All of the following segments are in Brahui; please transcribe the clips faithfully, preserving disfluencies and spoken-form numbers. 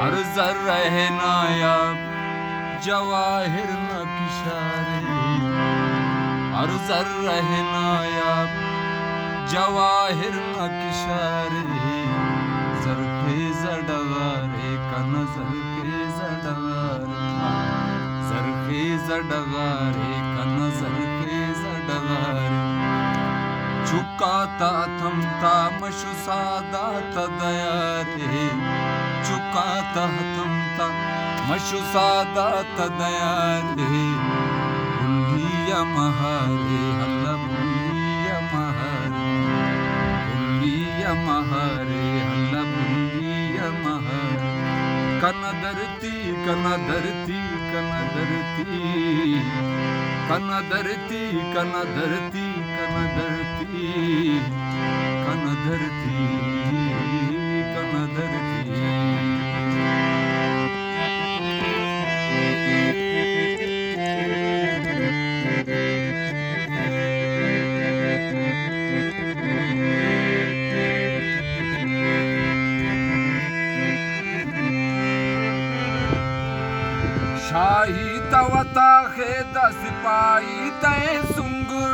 ہر ذرہ نایاب جواہر نا کشارے، ہر ذرہ نایاب جواہر نا کشارے، زرخیز ڈغارے کنا زرخیز ڈغارے، زرخیز ڈغارے کنا زرخیز ڈغارے۔ چکا تا تھم تا مش سادات دیارے، چکا تا تھم تا مش سادات دیارے۔ بلی مہارے، اللہ بلی مہارے، بلی مہارے، اللہ بلی مہارے۔ کنا در کنا دھرتی، کنا دھرتی، کنا دھرتی، کنا دھرتی، کنا دھرتی، کنا دھرتی، کنا دھرتی۔ شاہی تا وتا خیدا سپاہی تئے سنگر،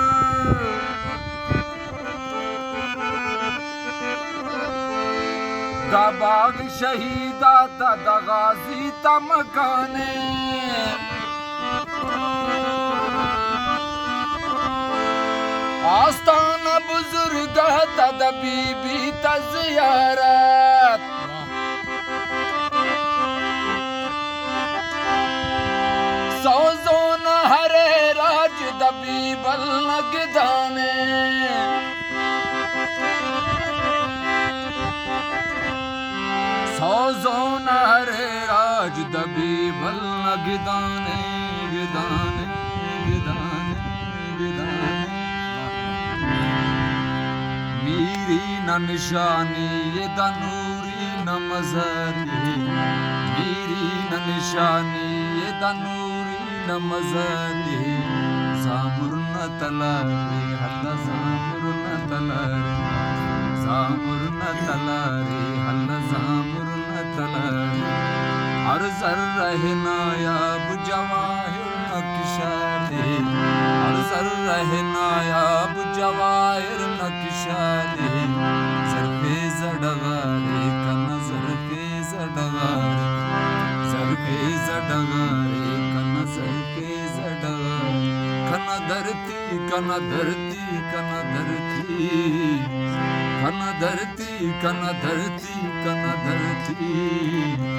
دا باغ شہید آتا دا غازی تا مکانے۔ آستانہ بزرگ آتا دا بی بی تا زیارت۔ سوزون ہرے راج دا بیبل نا گدانے۔ سوزون ہرے راج دا بیبل نا گدانے، گدانے، گدانے، گدانے۔ میری نا نشانی ءِ دا نوری نا مزاری، میری نا نشانی ءِ دا نوری نا مزاری۔ زامر نا تلارے، ہلا زامر نا تلارے، زامر نا تلارے، ہلا زامر نا تلارے۔ ہر ذرہ نایاب جواہر نا کشارے، ہر ذرہ نایاب جواہر نا کشارے۔ زرخیز ڈغارے کنا زرخیز ڈغارے، زرخیز ڈغارے کنا زرخیز ڈغارے۔ کنا دھرتی، کنا دھرتی، کنا دھرتی، کنا دھرتی، کنا دھرتی، کنا دھرتی۔